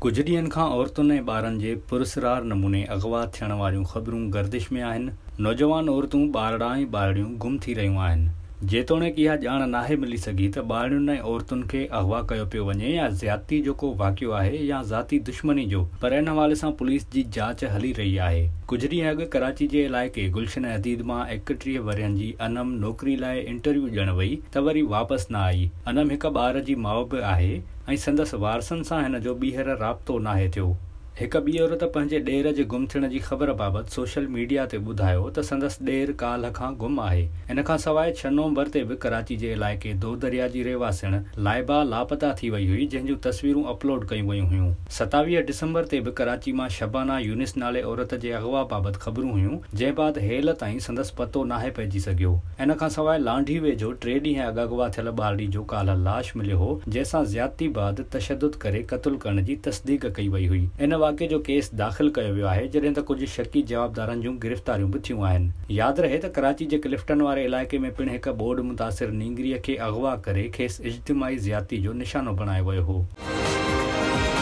ڪجهه ڏينهن کان عورتن ۽ ٻارن جي پراسرار نموني اغوا ٿيڻ واريون خبرون گردش ۾ آهن، نوجوان عورتون، ٻارڙا ۽ ٻارڙيون گم ٿي رهيون آهن. جيتوڻيڪ اها ڄاڻ ناهي ملي سگهي ته ٻارڙين ۽ عورتن کي اغوا ڪيو پيو وڃي يا زيادتي جو ڪو واقعو آهي يا ذاتي دشمني جو پر ان حوالي سان پوليس جي جاچ هلي رهي آهي. ڪجهه ڏينهن اڳ ڪراچي جي علائقي گلشن حديد مان 31 ورهين جي انم نوڪري لاء انٽرويو ڏيڻ وئي ته وري واپس نه آئي. انم هڪ ٻار جي ماء به آهي. ۽ سندس وارثن سان هن جو ٻيهر رابطو ناهي ٿيو. هڪ ٻي عورت پنهنجي ڏير جي گم ٿيڻ جي خبر بابت سوشل ميڊيا تي ٻڌايو ته سندس ڏير ڪالهه کان گم آهي. ان کان سواء ڇهه نومبر تي به ڪراچي جي علائقي دودريا جي رهواسڻ لائبه لاپتا ٿي وئي هئي جنهن جون تصويرون اپلوڊ ڪيون ويون هيون. 27 ڊسمبر تي به ڪراچي مان شبانه يونس نالي عورت جي اغوا بابت خبرون هيون جنهن بعد هيل تائين سندس پتو ناهي پئجي سگهيو. ان کان سواء لانڍي ويجهو ٽي ڏينهن اڳ اغوا ٿيل ٻارڙي جو ڪالهه لاش مليو هو، جنهن سان زيادتي بعد تشدد ڪري قتل ڪرڻ جي تصديق ڪئي وئي هئي. ان واقعي جو ڪيس داخل ڪيو ويو آهي، جڏهن ته ڪجهه شڪي جوابدارن جون گرفتاريون به ٿيون آهن. ياد رهي ته ڪراچي جي ڪلفٽن واري علائقي ۾ پڻ هڪ ٻوڏ متاثر نينگريء کي اغوا ڪري کيس اجتماعي زيادتي جو نشانو بڻايو ويو هو.